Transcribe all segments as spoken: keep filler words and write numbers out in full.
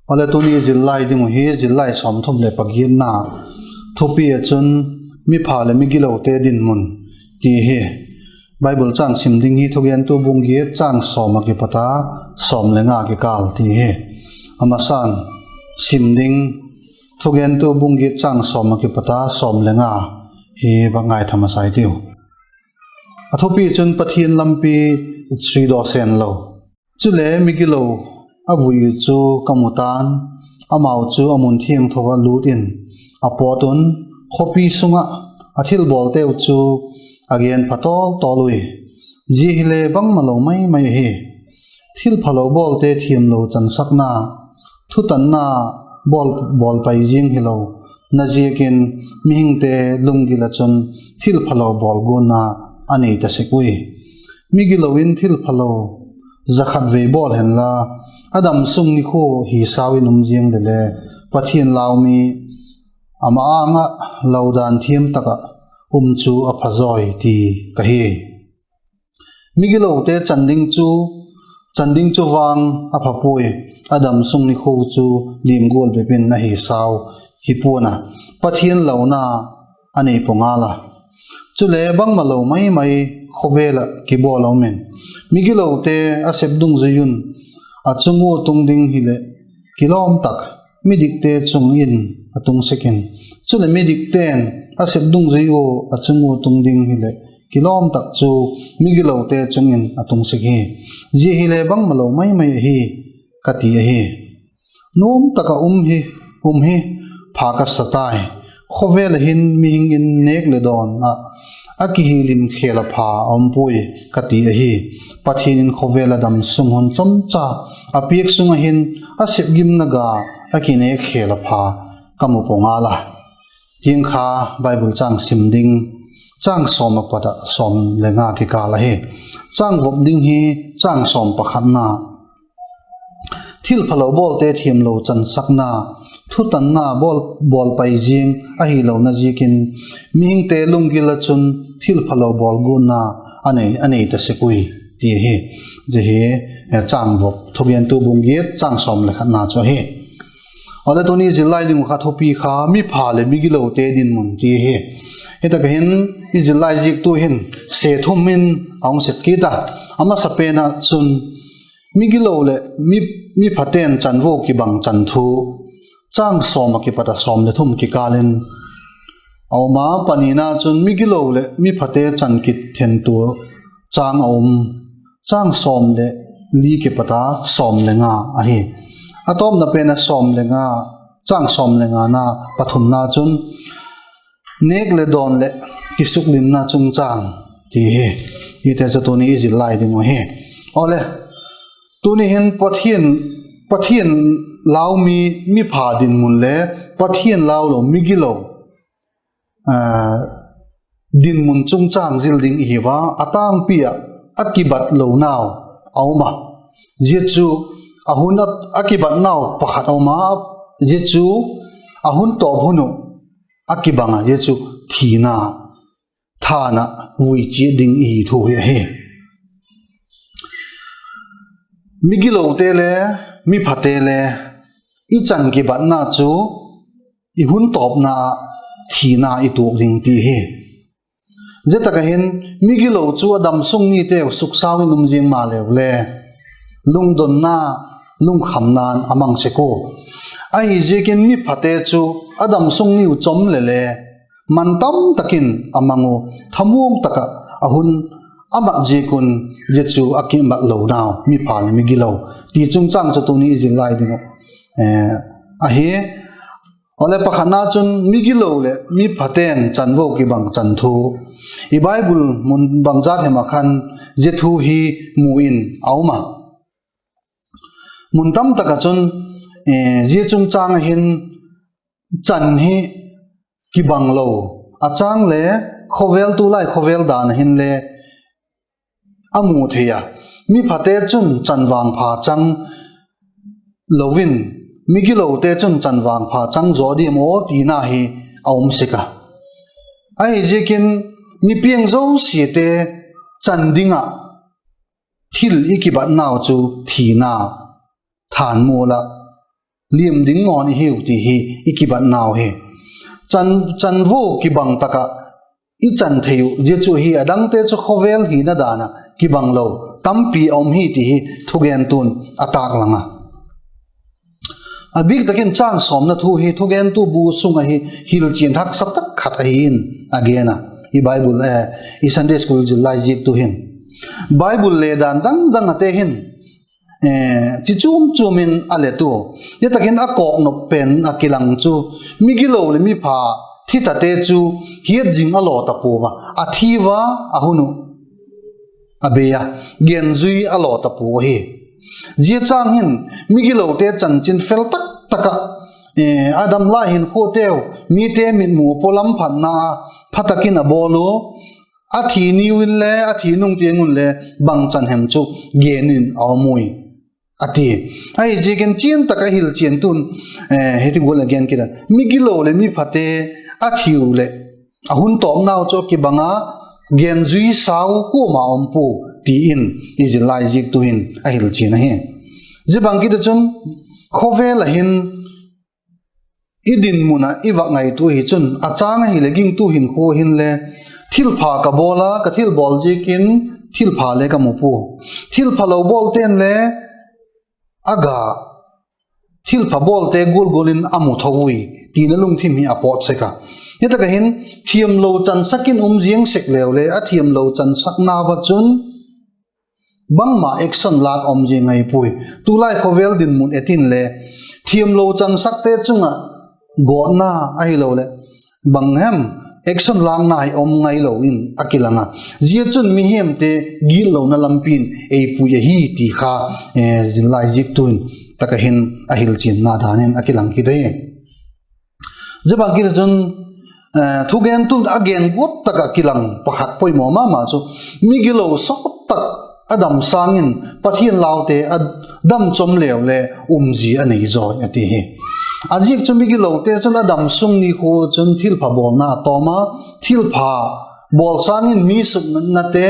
Awle, tuni zillai ding uh hi zillai sawmthum leh pagiatna thupi ah chun, Mipha leh Migilote Dinmun, ti hi. Bible châng sim ding hi Thugentu bung giat châng sawm ah kipat a sawm le nga kikâl ti hi. A masan sim ding, Thugentu bung giat châng sawm ah kipat a sawm le nga hi va ngaitha masa i tiu. A thupi chun Pathian lampi suidaw sen lo. Chule migilo a vui chu ka mu ta'n, amau chu a mun thiangtho ah lût in a pawt un, khawpi sung ah a thilbawlteu chu a gen pha tawl tawl ui. Zia hile bangmalo mai mai ahi. Thilphalo bawlte thiamlo chansakna, thutanna bawl, bawl pai ziang hilo na ziakin mihingte lunggil ah chun thilphalo bawl guatna a nei ta sek ui. Migilo in thilphalo za khat vei bawl henla, a damsung nikhua hisau in um ziang leh le, Pathian lau mi ama âng ah laudan thiam tak ah um chu a phazawi ti ka hi. Migilote chan ding chu, chan ding chu vang a pha puai, a damsung nikhua chu lim gual bep in a hisau hi pua'n a, Pathian launa a nei pua ngal a. Chule bangmalo mai mai khawvel ah kibawl a um in, migilote a sep dungzui un a chung ua tung ding hileh kilawm tak midikte chung in a tung sek in, chuleh midikte'n a sep dungzui ua a chung ua tung ding hileh kilawm tak chu migilote chung in a tung sek hi. Zia hile bangmalo mai mai ahi, ka ti ahi. Nuam tak ah um hi, um hi pha ka sa tai. Khawvel ah hin mihing in nêk leh dawn ah a kihilim khêl a pha a um puai, ka ti ahi. Pathian in khawvel a damsung hun chomcha a piak sung ah hin a sepgimna ga a kinêk khêl a pha ka mu pua ngal a. Tiang kha Bible châng sim ding, châng sawm ah pat ah sawm le nga kikâl ahi. Châng vop ding hi châng sawm pakhatna, thilphalo bawlte thiamlo chansakna, thutanna bawl, bawl pai ziang ahilona ziakin mihingte lunggil ah chun thilphalo bawl guatna a nei, a nei ta sek ui, ti hi. Zia hi, eh, châng vop, Thugentu bung giat châng sawm le khatna chu ahi. Awle, tuni zillai ding uh kha thupi kha Mipha leh Migilote Dinmun ti hi. Hi tak ah hin i zillai ziaktu hin se thum in a hung sep kit a. A masapen ah chun migilo leh mi, miphate'n chanvo kibang chan thu, châng sawm ah kipat ah sawm le thum kikâl in a um a, panina chun migilo leh miphate chan kit thentua châng a um, châng sawm leh li kipat a sawm le nga ahi. A tawpna pen a sawm le nga, châng sawm le ngana pathumna chun nêk leh dawn leh kisuklimna chungchâng ti hi. Hite chu tuni i zillai ding uh hi. Awle, tuni hin Pathian, Pathian lau mi, mipha dinmun le Pathian lau lo migilo dinmun chungchâng zil ding i hi ua, a tângpi ah a kibat lonau a um a. Zia chu a hun a, a kibatnau pakhat a um a, zia chu a hun tawp hun uh a kibang a, zia chu thina thân ah vui chiat ding i hi thu hi ahi. Migilote le miphate le i chan kibatna chu i hun tawpna ah thina i tuak ding ti hi. Zia tak ah hin migilo chu a damsung niteu suksau in um ziang maleu le, lungdonna, lungkhamna'n a mang sek ua. Ahiziakin miphate chu a damsung niu chom leh le, man tam tak in a mang u, thamuang tak ah a hun a mat ziak un, zia chu a kimat lonau mipha leh migilo ti chungchâng chu tuni i zillai ding uh ahi. Awle, pakhatna chun migilo leh miphate'n chanvo kibang chan thu, i Bible mun bangzat hem ah khan zia thu hi mu in a um a. Mun tam tak ah chun zia chungchâng ah hin chan hi kibang lo, a châng le khawvel, tulai khawvel dan ah hinle a mu thei a, miphate chun chan vangpha chang lo in, migilote chun chan vangpha chang zaw diam aw tina hi a um sek a. Ahiziakin mi piang zosiate chan ding ah thil i kibatnau chu thina, thân mual ah liam ding ngawn i hiu ti hi i kibatnau hi. Chan, chanvo kibang tak ah i chan thei uh, zia chu hi a dangte chu khawvel hina dan ah kibang lo tampi a um hi ti hi thugentu'n a tâklang a. A bîk tak in châng sawmna thu hi thugentu bu sung ah hi hilchian haksa tak khat ahi in a gen a. I Bible, i Sunday school zillai ziaktu hin Bible le dan dang dang ate hin chi chuam chuam in a let ua. Zia tak in a kawknop pen a kilang chu migilo leh mipha thi tate chu hiat zing a law ta pua a, a thi ua, a hun uh a bei a, genzui a law ta pua ahi. Zia châng hin migilote chanchin fel tak tak ah, a dam lai hinkhuateu, mite mitmu a pawlam phatna pha tak in a bawl ua, a thi niu inle a thi nung tiang unle bang chan hem chu gen in a um ui a ti. Ahiziakin chian tak a hilchiantu'n hiti gual a gen kit a, migilo leh miphate a thiu leh a hun tawpnau chu a kibang a, genzui sau kuama um pua ti in i zillai ziaktu hin a hilchian ahi. Zia bang kit ah chun khawvel ah hin i dinmun ah i vak ngaitua hi chun a châng ahileh gingtu hinkhua hinle thilpha ka bawl a, ka thilbawl ziakin thilpha le ka mu pua, thilphalo bawlte'n le a ga, thilpha bawlte gual gual in a mu tho ui tina lungthim hi a pawt sek a. Hi tak ah hin thiamlo chansak in um ziang sek leu le a thiamlo chansakna ua chun bangma action lâk um zing ngai puai. Tulai khawvel dinmun et inle thiamlo chansakte chung ah gawtna ahiloleh bang hem action lâkna hi um ngailo in a kilang a. Zia chun mihemte gitlona lampi'n ei pui ahi ti kha zillai ziaktu'n tak ah hin a hilchianna dan in a kilang kit ahi. Zia bang kit ah chun thugentu'n a gen guat tak ah kilang pakhat poimaw ma ma chu migilo sawt tak a dam sâng in Pathian laute a dam chom leu le umzia a nei zawi a ti hi. A ziak chu migilote chun a dam sung nikhua chun thilpha bawlna a tawm a, thilpha bawl sâng in mi suknate,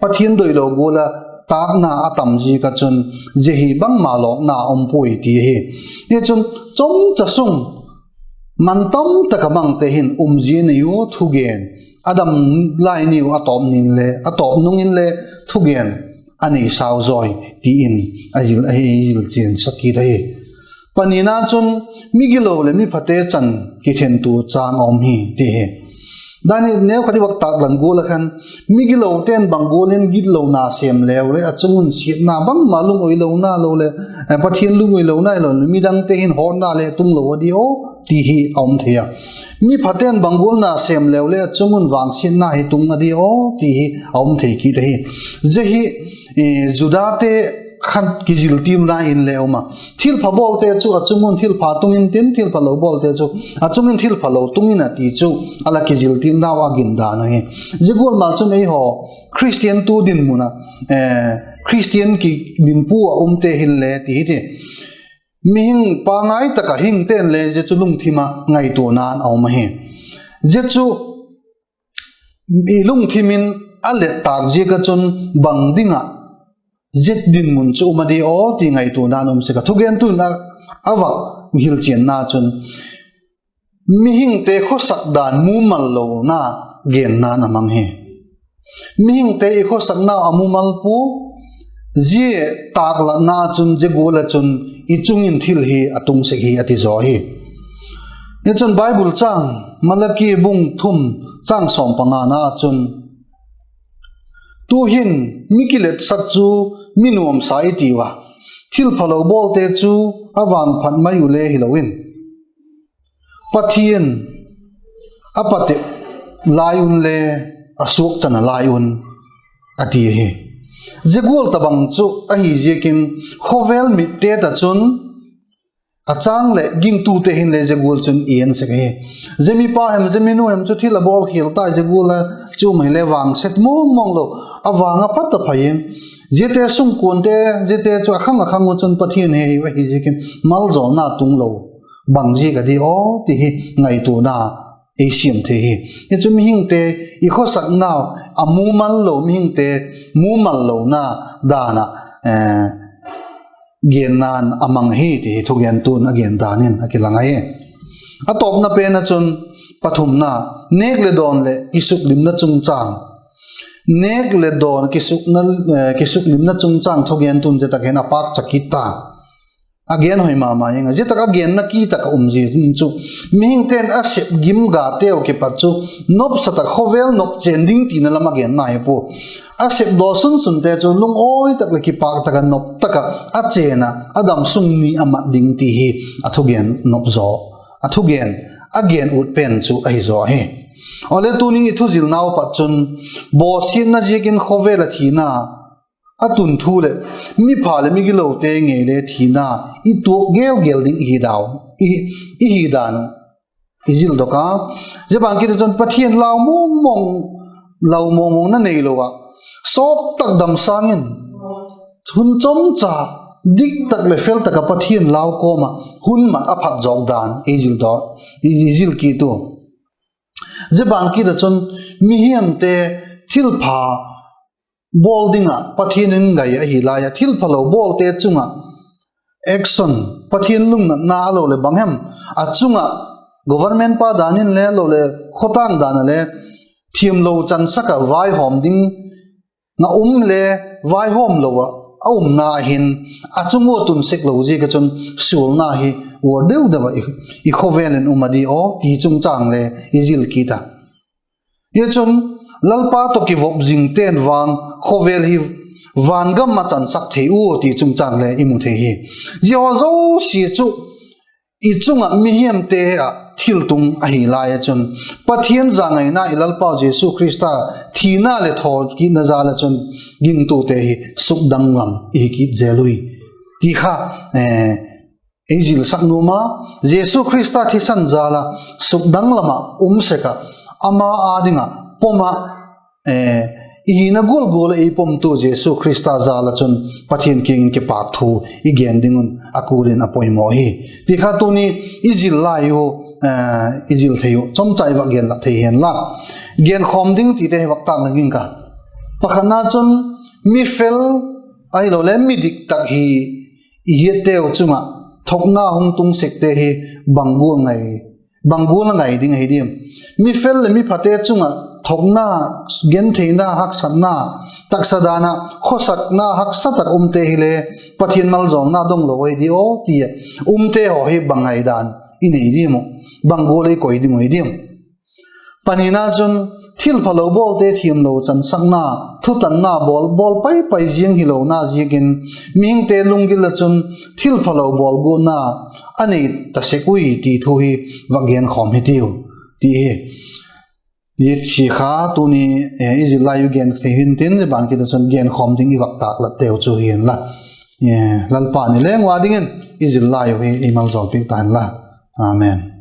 Pathian doilo gual a tâkna a tam ziak ah chun zia hi bangma lawkna um puai ti hi. Hi chun chomcha sung man tam tak a mangte hin umzia nei u, thugen a dam lai niu a tawp nung inle thugen a nei sau zawi ti in a zil, a zil chiansak kit ahi. Panina chun migilo leh miphate chan kithentua châng a um hi ti hi. Dan i neu khat i vak tâklang gual ah khan migilote'n bang gual in gitlona sêm leu le a chung un siatna bangma lungawilona lo leh Pathian lungawilona lo leh midangte hin hawtna le tunglo a di aw ti hi a um thei a. Miphate'n bang gual na sêm leu le a chung un vangsiatna hi tung a di aw ti hi a um thei kit ahi. Zia hi Judate khan kiziltilna in le um a, thilpha bawlte chu a chung un thilpha tung intin, thilphalo bawlte chu a chung in thilphalo tung in a ti chu a la kiziltilnau a gindan ahi. Zia gual ma chun eihaw Khristian tu dinmun ah, Khristian kibinpu ah umte hinle ti hi ti, mihing pangai tak ah hingte'n le zia chu lungthim ah ngaituana'n a um ahi. Zia chu i lungthim in a let tâk ziak ah chun bang ding ah zia dinmun chu um a di aw ti ngaituana'n um sek a. Thugentu'n a vak hilchianna chun mihingte khawsak dan mumal lona genna'n a mang hi. Mihingte i khawsaknau a mumal pua, zia tâklatna chun zia gual ah chun i chung in thil hi a tung sek hi a ti zaw hi. Hi chun Bible châng, Malaki bung thum châng sawm pangana ah chun, tu'hin mi kiletsak chu mi nuamsa i tiu a, thilphalo bawlte chu a vangphat mai u le hilo in, Pathian a patep lai unle a suakchan a lai un a ti ahi. Zia gual tabang chu ahi ziakin khawvel mitte ta chun a châng leh gingtute hinle zia gual chun i en sek ahi. Zia mipa hem, zia minu hem chu thil a bawlkhial tai, zia gual a chu um hile vangset mawng mawng lo, a vang a phat a phai in, ziate sungkuante, ziate chu a khang a khang u chun Pathian he hiu ahi ziakin maljawlna tung lo bang ziak a di aw ti hi ngaituana ei siam thei hi. Hi chu mihingte i khawsaknau a mumal lo, mihingte mumal lona dan ah genna'n a mang ahi ti hi thugentu'n a gen dan in a kilang ahi. A tawpna pen ah chun, pathumna, nêk leh dawn leh kisuklimna chungchâng, nêk leh dawn kisukna, kisuklimna chungchâng thugentu'n zia tak hin a pâkcha kit ta. A gen hoi ma ma ing a, zia tak a genna kit tak a um zia chu, mihingte'n a sep gim gateu kipat chu nopsa tak khawvel nop chên ding tina lam a genna hi pua. A sep daw sun sunte chu lungawi tak leh kipâk tak ah nop tak ah a chên ah a damsung ni a mat ding ti hi a thugen nop zaw, a thugen, a gen ut pen chu ahi zaw ahi. Awle tuni i thuzilnau pat chun, bawsiatna ziakin khawvel ah thina a tun thu leh mipha leh migilote ngei le thina i tuak gel gel ding i hi dan uh, i hi dan uh i zildok a. Zia bang kit ah chun Pathian lau mawng mawng, lau mawng mawng na neilo ah, sawt tak dam sâng in, hun chomcha, dik tak leh fel tak ah Pathian lau kawm ah hun mat a phat zawk dan i zil kit u. Zia bang kit ah chun mihiamte thilpha bawl ding ah Pathian in ngai ahi lai a, thilphalo bawlte chung ah action, Pathian lungnatna a lo leh bang hem, a chung ah government pa dan in le lo leh khawtâng dan ah le thiamlo chansak ah vaihawm ding a um le, vaihawm lo ah a umna hin a chung ua tun sek lo ziak ah chun sualna hi uar deu deu ah i khawvel in um a di aw ti chungchâng le i zil kit a. Hi chun Lalpa tawh kivop zingte'n vang khawvel hi vangam ah chansak thei ua ti chungchâng le i mu thei hi. Zia haw zosia chu i chung ah mihiamte ah thiltung ahi lai ah chun, Pathian zangaina i Lalpau Jesu Khrista thina leh thawkitna jal ah chun gingtute hi sukdanglam i hi kit zel ui ti kha ei zilsak nuam a. Jesu Khrista thisan jal ah sukdanglam ah um sek ah, ama â ding ah pom ah, i hina gual gual ah ei pomtu Jesu Khrista jal ah chun Pathian kiang in kipâk thu i gen ding un a kul in a poimaw hi ti kha tuni i zil lai u, i zil thei uh chomcha i vak gen lak thei hen la. Genkhawm ding tite hi vak tâk la ging ka. Pakhatna chun, mi fel ahilole mi dik tak hi i hiatteu chung ah thokna hung tung sekte hi bang gual a ngai ding ahi diam? Mi fel leh mi phate chung ah thokna, gentheina, haksatna, taksa dan ah khawsakna haksa tak umte hile Pathian maljawlna dong lo ahi di aw ti a umte haw hi bang ngaidan i nei diam uh? Bang gual i koi ding uh hi diam? Panina chun, thilphalo bawlte thiamlo chansakna, thutanna bawl, bawl pai pai ziang hilona ziakin mihingte lunggil ah chun thilphalo bawl guatna a nei ta sek ui ti thu hi vak genkhawm hitiu ti hi. Zia chia kha tuni i zil lai u gen thei hintin, zia bang kit ah chun genkhawm ding i vak tâk latteu chu hi hen la. Lalpa ni leng ua dingin i zil lai u hi ei maljawl piak ta hen la. Amen.